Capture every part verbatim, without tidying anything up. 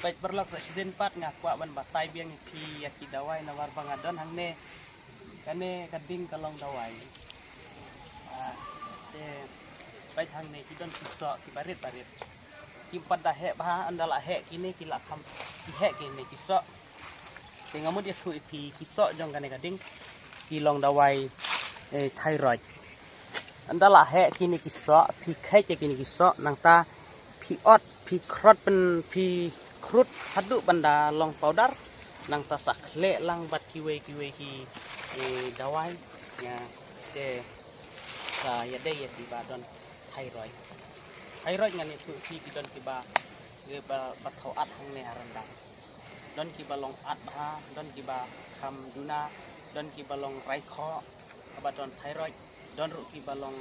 Peit paralok, sa shisien pat nga kwah ban batai biang ïa phi ïa ki dawai namar ba nga don hangne. Kane ka ding ka long dawai. Ah, te peit hangne ki don ki soh kiba rit ba rit. Kim pat da heh bha, ynda la heh kine ki la kham, ki heh kine ki soh. Te nga mut ïathuh ïa phi ki soh jong kane ka ding ki long dawai, eh, thyroid. Ynda la heh kine ki soh, phi kheit ïa kine ki soh, nangta phi ot, phi khrot pyn, phi khrut haduh ban da long powder, nangta sa khleh lang bad kiwei kiwei ki, eh, dawai. Ïa, te sa ïadei ïa kiba don thyroid. Thyroid ngan ïathuh ïa phi ki don kiba, kiba, ba thaw at hangne ha ryndang. Don kiba long at bha, don kiba kham duna, don kiba long raikhoh haba don thyroid, don ruh kiba long,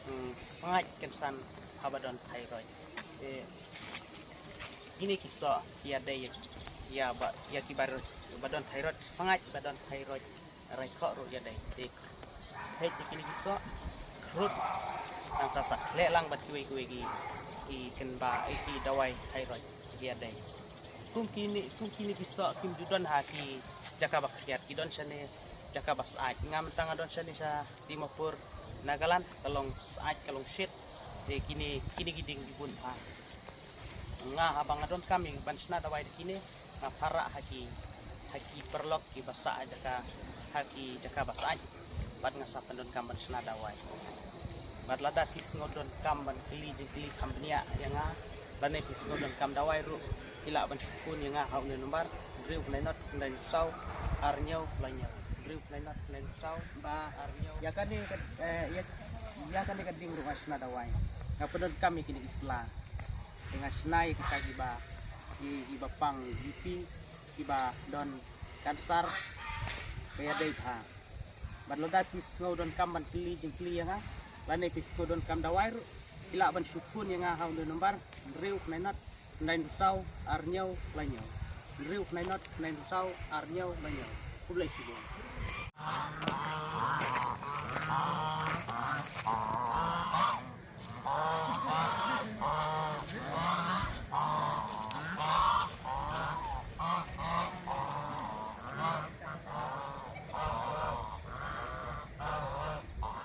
mm, sngaid kynsan haba don thyroid. Eh, kine ki soh ki ïadei ïa ba, ïa kiba, ba don thyroid, sngaid ba don thyroid, raikhoh ruh ïadei. Te peit ïa kine ki soh, khrut, nangta sa khleh lang bad kiwei kiwei ki, ki kynba, eh, ki dawai thyroid ïadei. Kum kine, kum kine ki soh kim ju don ha ki jaka ba khriat, ki don shane jaka ba syaid. Nga mynta nga don shane sha Dimapur, Nagaland, ka long syaid, ka long shit. Te kine, kine ki ding ki bun bha. Nga haba nga donkam ïa ban shna dawai da kine, nga pharah ha ki, ha ki paralok kiba sah ha jaka, ha ki jaka ba syaid. Bad nga sa pyndonkam ban shna dawai. Bad lada phi sngew donkam ban kylli jingkylli kham bniah ïa nga, lane phi sngew donkam dawai ruh, phi lah ban shu phone ïa nga ha une u nombar, hynriew khyndai not khyndai saw ar hynñiew lai hynñiew, hynriew khyndai not khyndai saw ba ar hynñiew. Ïa kane ka, eh, ïa, ïa kane ka ding ruh nga shna dawai. Nga pyndonkam ïa kine ki sla. Te nga shna ïa kita kiba, ki, kiba pang B P, kiba don cancer, ka ïadei bha. Bad lada phi sngew donkam ban kylli jingkylli ïa nga, lane phi sngew donkam dawai ruh, phi lah ban shu phone ïa nga ha une u nombar, hynriew khyndai not khyndai saw ar hynñiew lai hynñiew, hynriew khyndai not khyndai saw ar hynñiew lai hynñiew. Khublei shibun.